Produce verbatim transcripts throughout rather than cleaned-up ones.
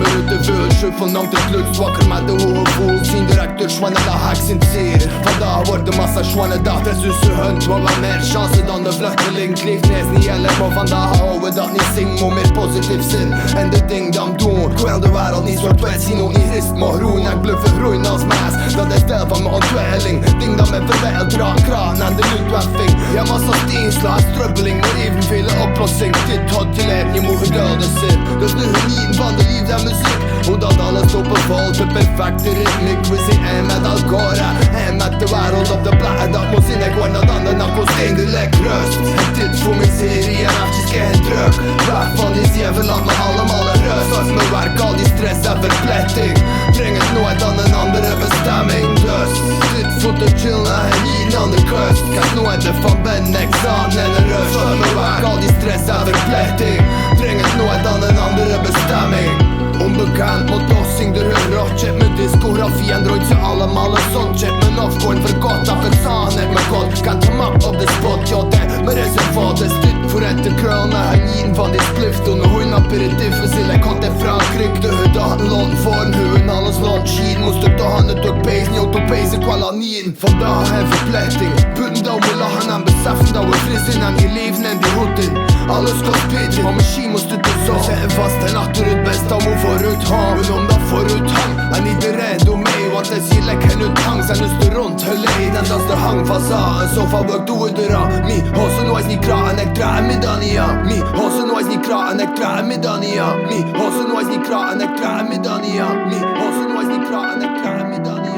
Røde vøl sjø for langt et løk, swakker meg det hodet full, sin direktør, sjwanne la hekk sin tsir. Van da har det masse sjwanne da, det synes jeg hønt, hva var mer sjanse, da det fløtte lengt liv, nes ni eller på, van da har hodet da, ni sing, må mer positiv sinn, enn det ding, dam, dun, kveld, det var alt ni svart, vei, si noe i rist, må ro, jeg bløffer, ro, nas, mas, da det sted, van må antwelling, ding, da med forvel, dra, kran, enn det utvaffing, jeg masse stin, sla, strubbling, med riven, fille, oppblåsing, titt, hot, til et, ni må hudøde sin, det snur, ni, van, det liv, det er musikk, Hun dat alles oppe for det perfekte rytmikk. Hvis jeg er med, da går det. Er med til hver, hold opp det bladet, da må sinne kvarna, da den har kost en direkte røst. Titt for min serie, er ikke en drøm. Hva faen de sier, forlat meg alle, alle røst. Fast med verk, all de stress er forplikting. Trenger noe annet enn andre bestemming. Døst. Titt for det chille, er en liten andre køst. Kanskje noe er det faen, men eksamen er røst. Fast med verk, all de stress er forplikting. Trenger noe annet enn andre bestemming. Unbekannt mot oss, sing det hører opp. Check med diskografi, Android, så alle maler sånn. Check med Nofcoin for godt, akkurat sannhet med godt. Kan ta makt opp det spot, yo, det med reservat, det styrt for etter krøne. Har liten vann i splift, under hunden aperitif, hvis jeg lekk det fra krig. Det hører da han lån for en hund, alles lån, skid, mot støtte, han er tok base, ni auto base, kvalla nien. Van da har en forplikting, putten da må la han en besaffen, da var frisen han i liv, nen de roten. Alle skal spytte, og maskin må støtte så. Se en fast, en akterut best, da må forut ha. Men om da forut han, han i det redd, og meg, og at jeg sier lekk henne ut hang, så nøster rundt, hølle i den, da står hang fast, sa, så fa bøk du ut døra. Mi, hosen wise, ni kra, en ektra, en midania. Mi, hosen wise, ni kra, en ektra, en midania. Mi, hosen wise, ni kra, en ektra, en midania. Mi, hosen wise, ni kra, en ektra, en midania.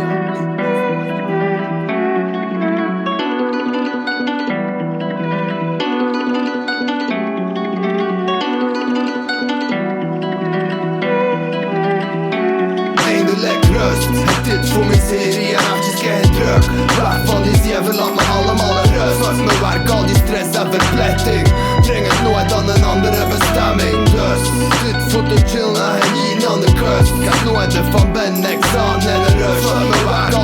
Eindelijk rust, het dit voor mijn serie en afjes geen druk. Waar van die zeven, laat me allemaal rust. Wat me waar kan die stress en verplichting. Dringend nooit aan een andere bestemming. Dus dit voor te chillen en niet aan de kust. Kijk nooit ervan ben, niks aan en rust. Wat me waar kan